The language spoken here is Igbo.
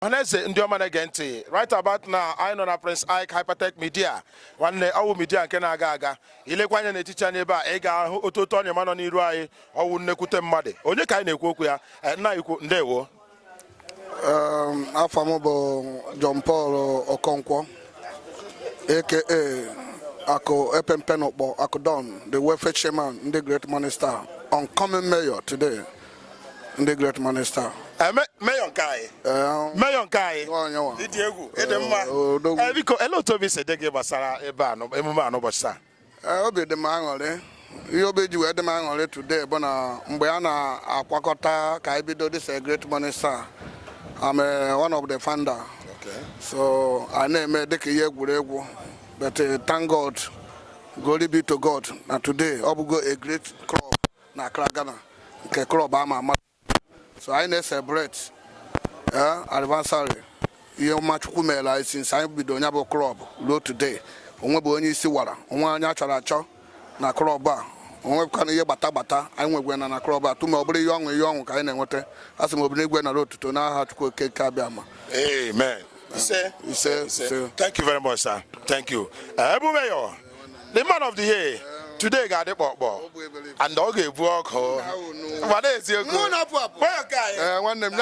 Ọhaneze ndị ọma na-ege ntị, right about now anyị nọ na Prince Ike Hypertech Media. Nwanne, ọwụ media nke na-aga aga. Ilekwa anya n'etiti anyị ebe a, ị ga-ahụ ototo ọnyịma nọ n'iru anyị. Ọwụ nnekwute mmadụ. Onye ka anyị na-ekwu okwu ya? Nna ikwu, ndewo. Afọ m bụ John Paul Okonkwo, aka Akụ Epempe n'Ụkpọ, Akụ Don, the welfare chairman, ndị Great Money Star, oncoming mayor today, ndị Great Money Star. Mayor nke anyị. Mayor nke anyị. Onyenwa. Ịdị egwu, ịdị mma. Odogwu. Biko, ele otu obi si dị gị gbasara ebe a emume a n'ụbọchị taa? Obi dị m aṅụrị. Ihe obi ji wee dị m aṅụrị today bụ na mgbe a na-akwakọta ka anyị bido this Great Money Star, I'm one of the founder, so a na-eme dịka ihe egwuregwu, but thank God, glory be to God na today ọ bụgo a great club na Accra, Ghana, nke club ama ama. So anyị na-celebrate anniversary ihe ọma Chukwu mere anyị since anyị bido ya bụ club ruo today. Onwe bụ onye isi wara onwe anyị achọrọ achọ na club a, onwekwana ihe gbata gbata anyị nwegwe na club a tụma ọ bụrụ ihe ọṅụ, ihe ọṅụ ka anyị na-enweta. A sị m obodo igwe nara otuto n'aha Chukwu Okeke abịa ma. Amen. Ise. Ise, ise. Thank you very much, sir. Thank you. Ebu Mayor, the man of the year, today ga-adị kpọkpọ and ọ ga-ebu ọkụ. Mana eziokwu. Mụ na-apụ apụ. Mayor nke anyị. Ee, nwanne m,